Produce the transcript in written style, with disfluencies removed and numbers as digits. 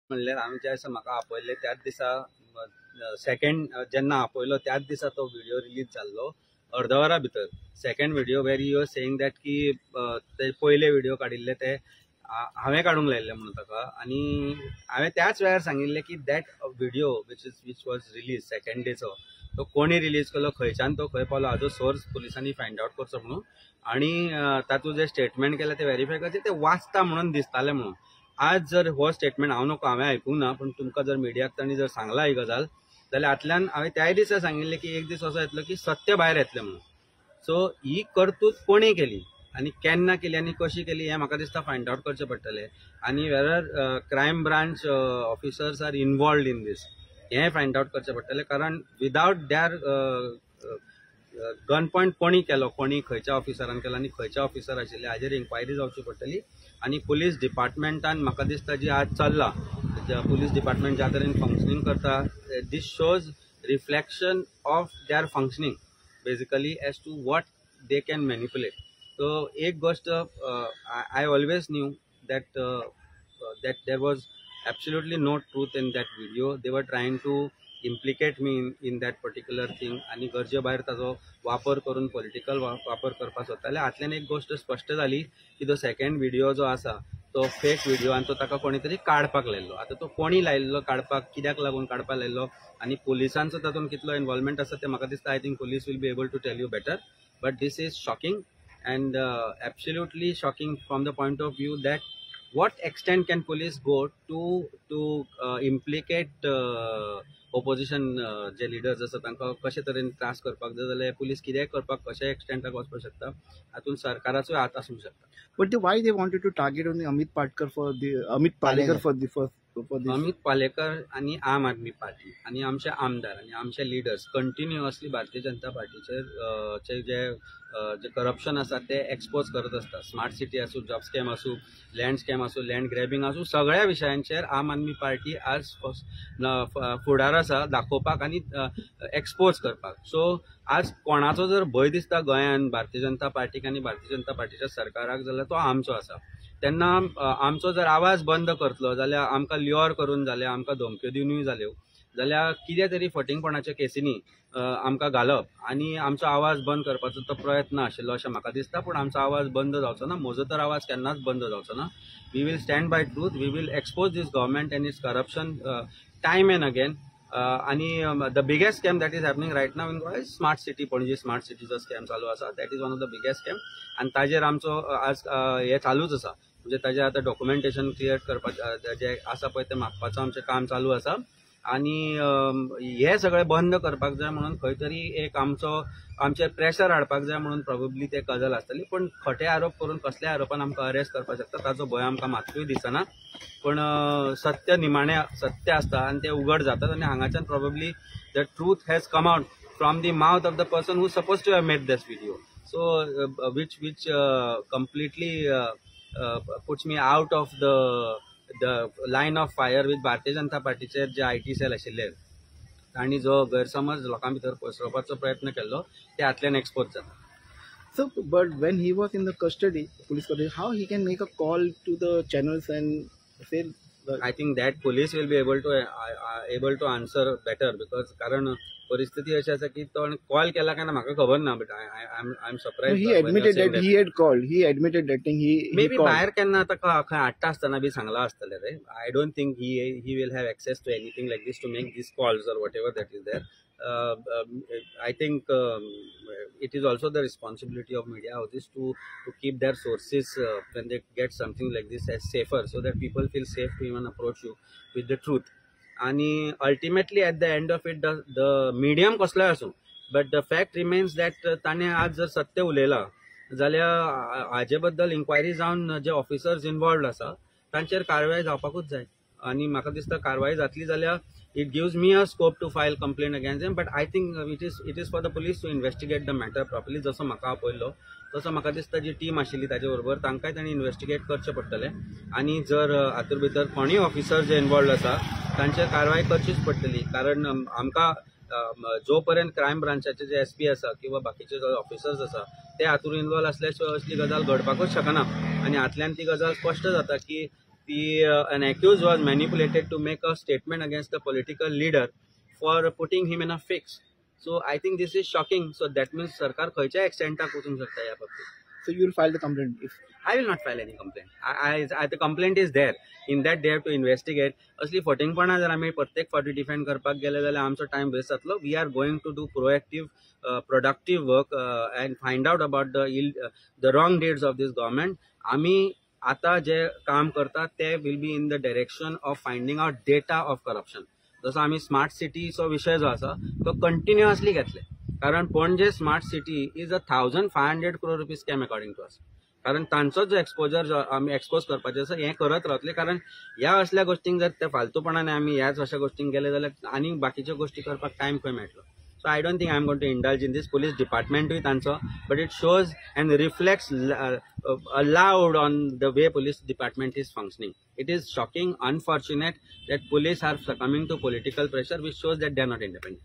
म्हणल्यार आमी ज्या दिसा म्हाका आपयल्ले त्याच दिसा, सेकंड जेन्ना आपयलो त्याच दिसा तो व्हिडिओ रिलीज जाल्लो. अर्द वरा भितर second video where you are saying that की ते पयले व्हिडिओ काडिल्ले ते हांवें काडूंक लायिल्ले म्हणून ताका. आनी हांवें त्याच वेळार सांगिल्लें की that video which was release second डेचो तो कोणी रिलीज केलो, खंयच्यान तो खंय पावलो हाजो सोर्स पुलिसांनी फायंड आवट करचो म्हणून. आनी तातूंत जे स्टेटमेंट केलें तें वेरीफाय करचें, तें वाचता म्हणून दिसतालें म्हणून. आज जर हो स्टेटमेंट हांव नको, हांवें आयकूंक ना, पूण तुमकां जर मिडियाक तांणी जर सांगला ही गजाल जाल्यार हातल्यान हांवें त्याय दिसा सांगिल्लें की एक दीस असो येतलो की सत्य भायर येतलें म्हणून. सो ही कर्तूत कोणी केली आनी केन्ना केली आनी कशी केली हें म्हाका दिसता फायंड आवट करचें पडटलें. आनी whether crime branch officers are involved in this हें फायंड आवट करचें पडटलें. कारण विदावट there gun point कोणी केलो, कोणी खंयच्या ऑफिसरान केलो आनी खंयच्या ऑफिसर आशिल्ले हाजेर इन्क्वायरी जावची पडटली. आनी पुलीस डिपार्टमेंटान म्हाका दिसता जी आज चल्ला, पुलीस डिपार्टमेंट ज्या तरेन फंक्शनींग करता, this shows reflection of their functioning basically as to what they can manipulate. So एक गोष्ट I always knew that that there was absolutely no truth in that video. They were trying to implicate me in that particular thing आनी गरजे भायर ताजो वापर करून political वापर करपाक सोदताले. हातल्यान एक गोष्ट स्पश्ट जाली की तो सेकंड व्हिडिओ जो आसा तो फेक व्हिडिओ आनी तो ताका कोणी तरी काडपाक लायल्लो. आतां तो कोणी लायल्लो काडपाक, कित्याक लागून काडपाक लायल्लो आनी पुलिसांचो तातूंत कितलो इन्वॉल्वमेंट आसा तें म्हाका दिसता I think police will be able to tell you better. But this is shocking and absolutely shocking from the point of view that what extent can police go to implicate opposition J leaders आसा तांकां कशे तरेन त्रास करपाक जाय जाल्यार police कितेंय करपाक कशे एक्सटेंटाक वचपाक शकता, हातूंत सरकाराचोय हात आसूंक शकता. But why they wanted to target only Amit Patkar for the Amit Palekar for the first for this? Amit Palekar आनी आम आदमी पार्टी आनी आमचे आमदार आनी आमचे लिडर्स कंटिन्युअसली भारतीय जनता पार्टीचेर चे जे जे करप्शन आसा ते एक्सपोज करत आसता. स्मार्ट सिटी आसूं, जॉब स्कॅम आसूं, लँड स्कॅम आसूं, लँड ग्रॅबिंग आसूं, सगळ्या विशयांचेर आम आदमी पार्टी आज फुडार आसा दाखोवपाक आनी एक्सपोज करपाक. सो आज कोणाचो जर भंय दिसता गोंयान भारतीय जनता पार्टीक आनी भारतीय जनता पार्टीच्या सरकाराक जाल्यार तो आमचो आसा. तेन्ना आमचो जर आवाज बंद करतलो जाल्यार आमकां ल्युअर करून जाल्यार आमकां धमक्यो दिवनूय जाल्यो जाल्यार कितें तरी फटींगपणाच्या केसींनी आमकां घालप आनी आमचो आवाज बंद करपाचो तो प्रयत्न आशिल्लो अशें म्हाका दिसता. पूण आमचो आवाज बंद जावचो ना, म्हजो तर आवाज केन्नाच बंद जावचो ना. We will stand by truth, we will expose this government and its corruption time and again. आनी the biggest scam that is happening right now in Goa is smart city. Panaji smart सिटीचो scam चालू आसा, that is one of the biggest scam. आनी ताजेर आमचो आज हें चालूच आसा, म्हणजे ताजें आतां डॉक्युमेंटेशन क्लियर करपाचें जें आसा पळय तें मागपाचो आमचें काम चालू आसा. आनी हे सगळें बंद करपाक जाय म्हणून खंय तरी एक आमचो आमचेर प्रेशर हाडपाक जाय म्हणून प्रोबेबली ते गजाल आसतली. पूण खोटे आरोप करून कसल्या आरोपान आमकां अरेस्ट करपाक शकता ताचो भंय आमकां मात्तूय दिसना. पूण सत्य निमाणें सत्य आसता आनी तें उगड जातात आनी हांगाच्यान probably the truth has come out from the mouth of the person who suppose to have made this video. So which completely puts me out of the line of fire with Bharatiya Janata पार्टीचेर J I T sell आशिल्ले तांणी जो गैरसमज लोकां भितर पसरोवपाचो प्रयत्न केल्लो ते हातल्यान expose जाता. So, but when he was in the custody, police custody, how he can make a call to the channels and say? I think that police will be able to answer better because कारण परिस्थिती अशी आसा की तो call केला काय ना म्हाका खबर ना, but I am surprise. He admitted that he had called. He admitted that thing. He maybe भायर केन्ना आतां खंय हाडटा आसतना बी सांगला आसतलें रे. I don't think he will have access to anything like this to make these calls or whatever that is there. I think it is also the responsibility of media houses to keep their sources when they get something like this as safer so that people feel safe to even approach you with the truth. And ultimately at the end of it the medium कसलोय आसूं but the fact remains that ताणें आज जर सत्य उलयलां जाल्यार हाजे बद्दल enquiry जावन जे ऑफिसर्स इन्वॉल्वड आसा तांचेर कारवाय जावपाकूच जाय. आनी म्हाका दिसता कारवाय जातली जाल्यार it gives me a scope to file complaint against them. But I think it is for the police to investigate the matter properly. जसो म्हाका आपयल्लो तसो म्हाका दिसता जी टीम आशिल्ली ताजे बरोबर तांकांय तांणी इन्वेस्टिगेट करचें पडटलें आनी जर हातूंत भितर कोणूय ऑफिसर जे इन्वॉल्वड आसा तांचेर कारवाय करचीच पडटली. कारण आमकां जो पर्यंत क्रायम ब्रांचाचे जे एस पी आसा किंवा बाकीचे जे ऑफिसर्स आसा ते हातूंत इन्वॉल्व आसल्या शिवाय असली गजाल घडपाकूच शकना. आनी हातल्यान ती गजाल स्पश्ट जाता की ती an accused was manipulated to make a statement against the political leader for putting him in a fix. So I think this is shocking. So that means सरकार खंयच्या एक्सटेंटाक वचूंक शकता ह्या बाबतीत. So you will file the complaint if I will not file any complaint. The complaint is there. In that they have to investigate. असली फटींगपणां जर आमी प्रत्येक फावटी डिफेंड करपाक गेले जाल्यार आमचो टायम वेस्ट जातलो. We are going to do proactive, productive work and find out about the wrong deeds of this government. आमी आता जे काम करतात ते will be in the direction of finding out data of corruption. जसो आमी smart सिटीचो विशय जो आसा तो कंटिन्युअसली घेतले, कारण Panaji smart city is a ₹1500 crore scam according to us. कारण तांचो जो एक्सपोजर जो आमी एक्सपोज करपाचें आसा, हें करत रावतले. कारण ह्या असल्या गोश्टींक जर ते फालतूपणाने आमी ह्याच अशा गोश्टींक गेले जाल्यार आनी बाकीच्यो गोश्टी करपाक टायम खंय मेळटलो? So I don't think I am going to indulge in this. Police डिपार्टमेंटूय तांचो, but it shows and reflects loud on the way police department is functioning. It is shocking, unfortunate that police are succumbing to political pressure, which shows that they are not independent.